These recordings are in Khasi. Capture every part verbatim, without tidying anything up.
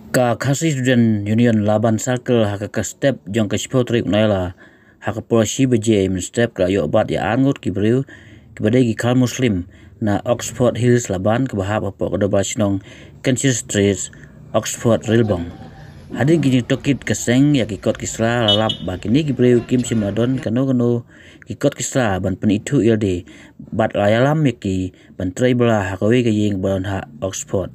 Ka Khasi Student Union Laban Circle ha ka step jong ka shiphew tarik Nailar ha ka por shi baje mynstep ka la ïoh bat ïa arngut ki briew kiba dei ki Khal Muslim na Oxford Hills Laban kaba hap hapoh ka dorbar shnong Kensington Street, Oxford, Rilbong. Hadien ki jingtohkit ka seng ïa ki kot ki sla la lap ba kine ki briew kim shym la don kano kano ki kot ki sla ban pynithuh ïalade bad la ïalam ïa ki ban trei bylla ha kawei ka ïing ba don ha Oxford.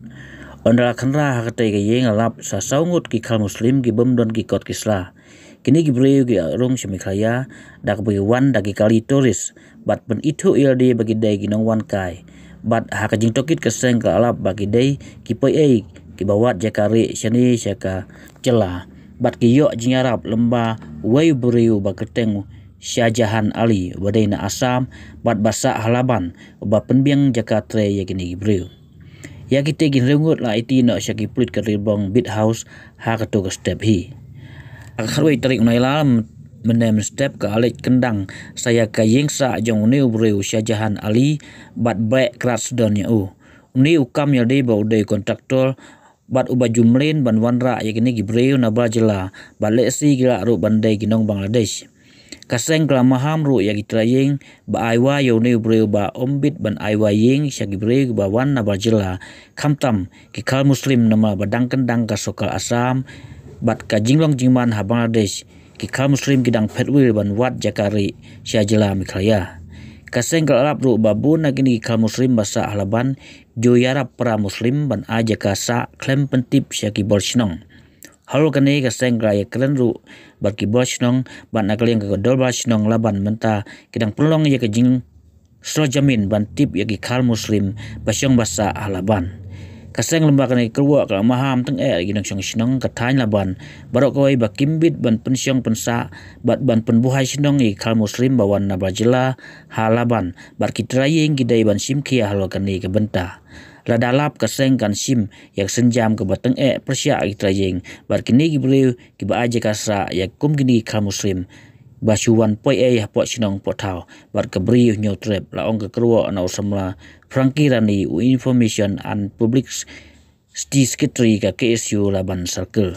Ynda la khynra ha katei ka ïing la lap sa saw ngut ki Khal Muslim ki bym don ki kot ki sla. Kine ki briew ki la rung sha Meghalaya da kaba ki wan da ki kali tourist bad pynithuh ïalade ba ki dei ki nongwan kai. Bad ha ka jingtohkit ka seng ka la lap ba ki dei ki poi ei kiba wad jaka rieh shane sha ka jylla bad ki ïoh jingïarap lyngba uwei u briew ba kyrteng Shahjahan Ali uba dei na Assam bad ba sah ha Laban, uba pynbiang jaka trei ïa kine ki briew. Ïa kitei ki hynriew ngut la aiti noh sha ki pulit ka Rilbong Beat House ha kato ka step hi. Ha ka khatwei tarik Nailar mynne mynstep ka la leit kyndang sa ïa ka ïing sah jong une u briew Shahjahan Ali bad beh krat sdon ïa u. Une u kam ïalade ba u dei kontraktor bad uba ju mlien ban wanrah ïa kine ki briew nabar jylla bad lehse ki lah ruh ban dei ki nong Bangladesh. Ka seng ka la maham ruh ïa ki trai ïing ba ai wai ïa une u briew ba ym bit ban ai wai ïing sha ki briew kiba wan nabar jylla, khamtam ki Khal Muslim, namar ba dang kyndang ka sorkar Assam bad ka jinglong jingman ha Bangladesh, ki Khal Muslim ki dang phet wil ban wad jaka rieh sha jylla Meghalaya. Ka seng ka la lap ruh ba bun na kine ki Khal Muslim ba sah ha Laban ju ïarap para Muslim ban ai jaka sah khlem pyntip sha ki bor shnong. Halor kane ka seng ka la ïakren ruh bad ki bor shnong bad na ka liang ka dorbar shnong Laban mynta ki dang pynlong ïa ka jingsorjamin ban tip ïa ki Khal Muslim ba shong ba sah ha Laban. Ka seng lyngba kane ka kyrwoh ka la maham tyngeh ïa ki nongshong shnong ka thaiñ Laban baroh kawei ba kim bit ban pynshong pynsah bad ban pynbuhai shnong ïa ki Khal Muslim ba wan nabar jylla ha Laban bad ki trai ïing ki dei ban shim khia halor kane ka bynta. Lada lap ka seng kan shim ïa ka sienjam kaba tyngeh pyrshah ïa ki trai ïing bad kine ki briew kiba ai jaka sah ïa kum kine ki Khal Muslim ba shu wan poi ei hapoh shnong poh thaw bad ka bri u Hynñiewtrep, la ong ka kyrwoh na u samla Frankie Rani, u Information and Publicity Secretary ka K S U Laban Circle.